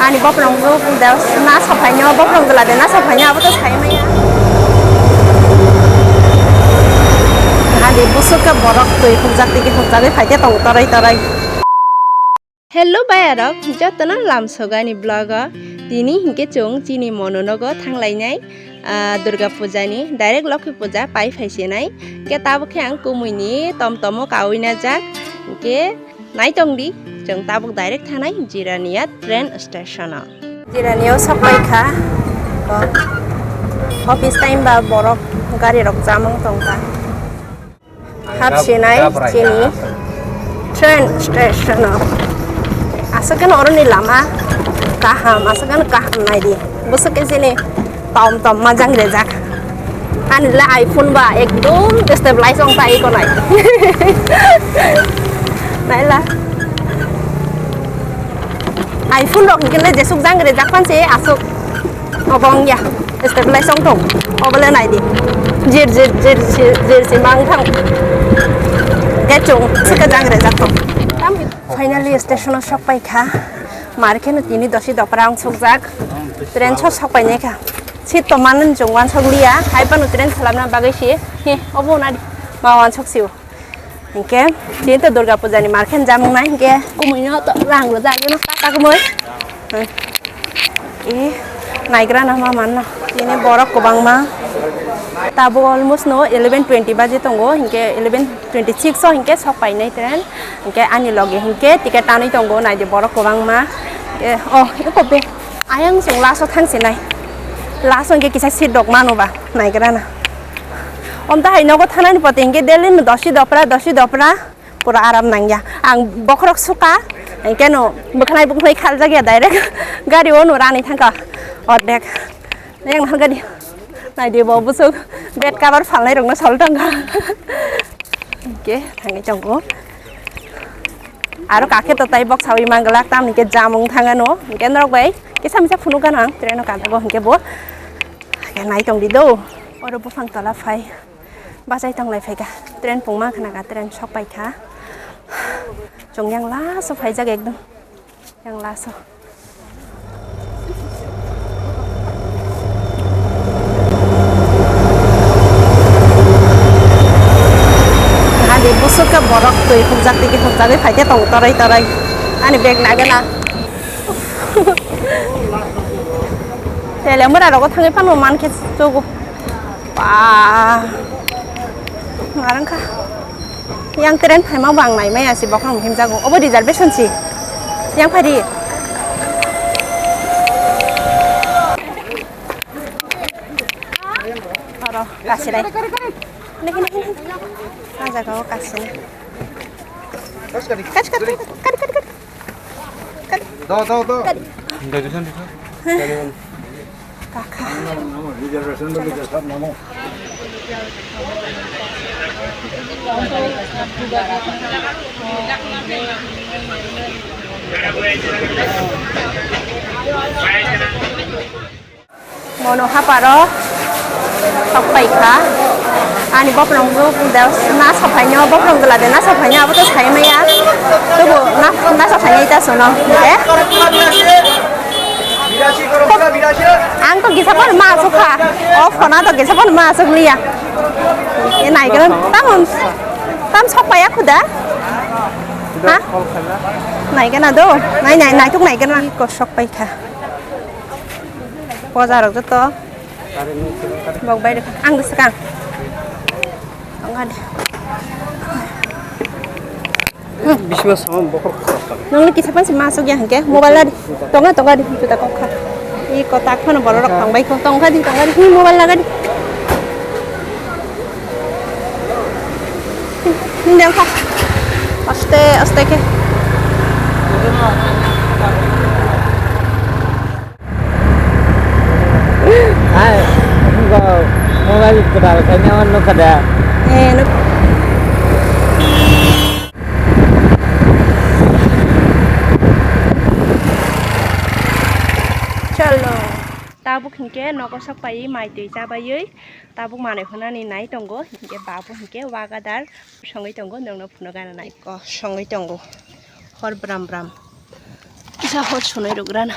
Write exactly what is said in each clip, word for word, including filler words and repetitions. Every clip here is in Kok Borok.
Ani boprong rok da na sokhaino, boprong gla de na sokhaino, abo to sai maya. Ani busuk ka borok twi hukjak tiki hukjagwi phaikhe tong torai torai. Hello bayarok, jotono lamsogani vlog o. Tini hinkhe chwng chini mono nogo thanglainai, ah, Durga Puja ni, direct Lokhi Puja pai phaisinai. Hinkhe tabuk khe ang kumui ni tom tomo kaui najak. Hinkhe naitong di, chwng tabuk direct thanai Jirania train station o. Jirania o sok pai kha. Office time ba borok gari rok jamang tong kha. Hapsinai chini train station o. Aswk khe oroni lama kaham, aswk khe kaham naidi. Bwswk khe chini tom tom majang rejak. Ani le iPhone ba ekdom stabilize ong tai ko nai. Naila. iPhone rok hinkhe le jesuk jang rejak phan se aswk. Obo wngya, stabilize wng tong. Obo le nai di. Jir, jir, jir, jir, jir si mang thang. Khe chwng swkhe jang rejak tong. Finally station o sok pai kha. Mar khe no tini dosi dopra wng sukjak. Train so sok pai nai kha. Seat to man chwng wansok liya. Hai phano train salamna bagwi si. He, obo na di. Ma wansok si o. Hinkhe, chini to Durga Puja ni market jamung nai hinkhe, kumui no to rang rwjak, no kaka kumui. E, naigra na ma man no. Chini borok kwbangma. Tabuk almost no eleven twenty baji tongo, hinkhe eleven twenty six o hinkhe sok painai train. Hinkhe ani loge hinkhe ticket tanwi tongo, naidi borok kwbangma. E, oh, eko be. Ayang chwng last o thang sinai. Last o hinkhe kisa seat rok mano ba, naigra na. Omta hai nogo thanani poti hinkhe daily no dosi dopra, dosi dopra, pura aram nangya. Ang bokhorok suka, hinkhe no bwkhnai bwkhnai khaljak ya direct. Gari o no rani thangka ordek. Yang nahar gari. Naidi bo busuk bed cover phalnai rokno sol tangka. Hinkhe thangwi tongo. Aro kakhe to tai bok sawi manglak, tam hinkhe jamung thangano. Hinkhe norok bai kisa misa phunuk gana ang train o kantago hinkhe bo. Hinkhe nai tong di do. Oro buphang tola phai. Bachai tong lai phaikha. Train pungma khna kha, train sok paikha. Chwng yang last o phaijak ekdom. Yang last o. Hadi busuk khe borok twi hukjak tiki hukjagwi phaikhe tongo torai torai. Ani bag nagena. Tele mura rogo thangwi phano mankhe chugo. Ba. Marang kha. Yang train phaima bang nai maya si bokhang himjago. Obo reservation si. Yang phari. Oro, kasirai. Niki, niki, niki. Ah, jaga o kasina. Kas, kas, kas, kas, kas, kas, kas. Do, do, do. Kaka. Mono haparo sok pai kha. Ani boprong rok da na sokhaino, boprong gla de na sokhaino, abo to sai maya. Tobo na, na sokhaino ita sono, de? Ang to gisa pon ma sokha. O phone to gisa pon ma sok liya. E nai gana tamon, tam sok paya khuda? Ha? Nai gana do? Nai, nai, nai tuk nai gana. Ko sok pai kha. Poja rok joto. Bok bai rok. Ang bwswkang. Tongkha de. Bisma sama bokhor khorok kha. Nongni kisa pansi masuk ya hingke mobile ladi. Tonga, tonga di juta kok kha. I kotak phano borok rok tongbai kho. Tongkha di, tongkha di. Hi mobile lagadi. Hindi ang kha. Aste, aste ke. Hai, mobile kwtal khaina nukha da. Eh, nuk. Chalo. Tabuk hinkhe nogo sok paiwi mai twi chabaiwi tabuk manwi hwnani nai tongo, hinkhe babu hinkhe wagadar songwi tongo, nwngno phunukgana nai ko songwi tongo hor bram bram kisa hor sunwi rwgrana.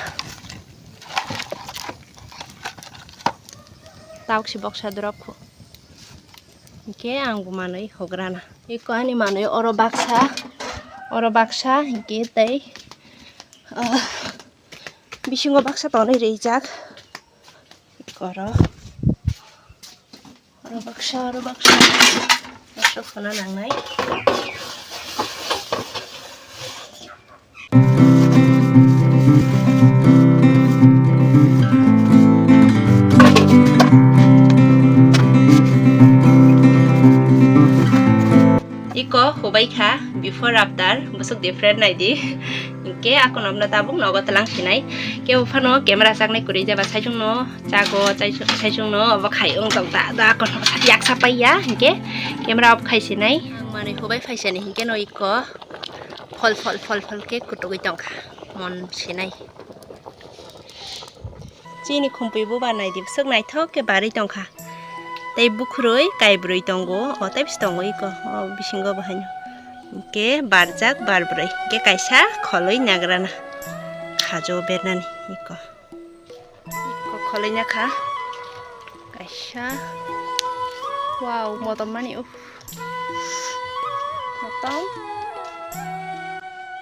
tauk si boksa drop kho. Hinkhe ang bo manwi hograna. Eko ani manwi oro baksa, oro baksa, hinkhe tei, ah, bisingo baksa tonwi rijak. Eko oro, oro baksa, oro baksa, baksa khuna nangnai. Eko hubai kha, before after bwswk different naidi. Hinkhe akono tabuk nogo twlang sinai. Kebo phano camera chaknai kwrwi jaba saichungno chago, saichungno obo khai wng tong ta, da akono yaksa paiya hinkhe camera off khai sinai. Ang manwi hubai phaisani hinkhe no eko. Phol phol phol phol khe kutugwi tongkha, mon sinai. Chini khumpui bubar naidi bwswk naithok khe barwi tongkha. Tei bukhurui kaibrwi tongo, o tei bisi tongo eko, o bisingo bo haino. Hinkhe barjak barbrwi, hinkhe kaisa kholwi nagrana. Khajo bernani eko. Eko kholwi nakha. Kaisa. Wow, motom mani, uff. Motom.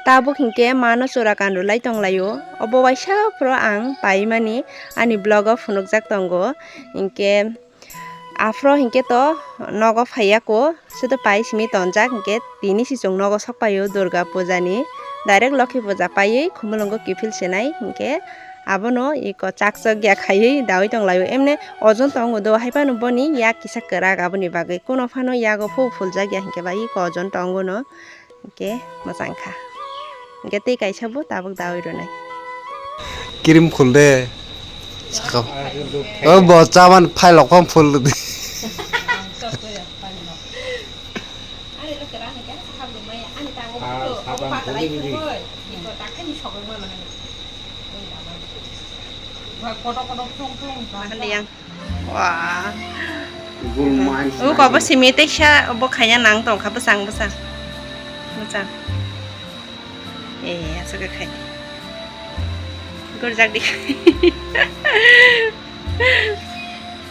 Tabuk hinkhe mano chura kan rwlai tonglaio. Obo waisa phuru ang paimani ani vlog o phunukjak tongo. Hinkhe aphuru hinkhe to nogo phaiya ko. Sudo pai simi tonjak, hinkhe tini sichung nogo sok paio Durga puja ni. Direct Lokhi puja paiwi Khumulwngo kiphil sinai, hinkhe abono eko chak chok ya khaiwi dawi tonglaio. Emne ojon tongo do, haiphano boni yak kisa kwrak, aboni bagwi kuno phano yago phu phuljak ya, hinkhe bai eko ojon tongo no, hinkhe mwchang kha. Hinkhe tei kaisa bo tabuk dawi rwnai. Kirim khul de. Sakao. O bo chaman phai lok phang phul de. Wah. Uko bo simi teisa bo khaina nang tongkha bwsang bwsang. Bwsang. Eh, aswk khe khai. Gorjak di.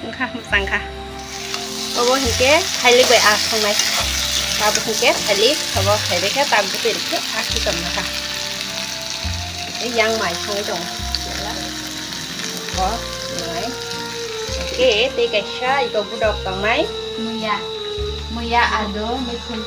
Wngkha, mwchang kha. Obo hinkhe thailik bai aa songnai. Tabuk hinkhe thailik, obo thailik khe tabuk twi rwkhe aa khitom nakha. Yang mai songwi tongo. Bo mai. Hinkhe tei kaisa iko budok tongnai. Muya. Muya ado mikhun.